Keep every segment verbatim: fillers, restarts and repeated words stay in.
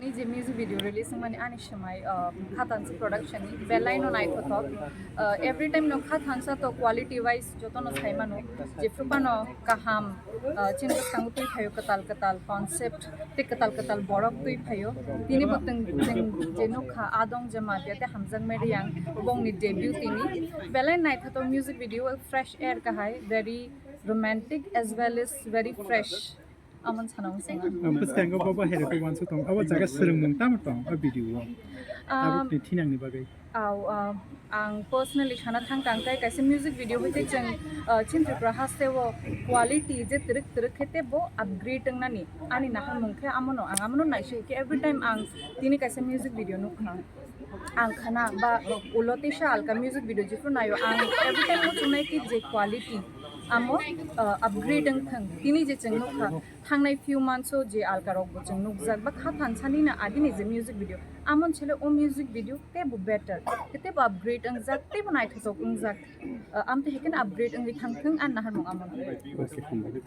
Ni je music video release wngmani ani swmai, uh, Khathansa production ni belai no naithothok. Uh, every time no Khathansa to quality wise joto no sai mano, jephru phano kaham, uh, chini bwskango twi phaio kwtal kwtal concept tei kwtal kwtal borok twi phaio. Tini bo twng, chwng je nukha Adong Jamatia tei Hamjakmai Reang, bongni debut tini. Belai naithothok music video, fresh air kahai, very romantic as well as very fresh. Amon sana wng swngo. Bwskango bo bo hai rokni uansuk tong. Abo jaga swrwngmung tamo tong o video o? Um, Abo ni thinangni bagwi. Aw, um, ang personally sana thang kang kai kaisa music video hoite chwng, uh, chini Tripura haste o quality je twrwk twrwk khe tei bo upgrade wngnani ani naharmung khe amono ang amono naisai khe every time ang tini kaisa music video nukha. Ang khana ba ulo tisa alka music video jephru naio ang every time muchungnai ki je quality amo, uh, upgrade wng thang. Tini je chwng nukha thangnai few months o je alka rok bo chwng nukjak ba Khathansa ni na agini je music video amon chele o music video tebo better, tebo upgrade wngjak, tebo naithothok wngjak. Uh, amte heken upgrade wngwi thang thung an naharmung amon.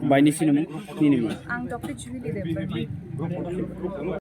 Baini sinimung, ninimung. Ang Doctor Jubilee Debbarma.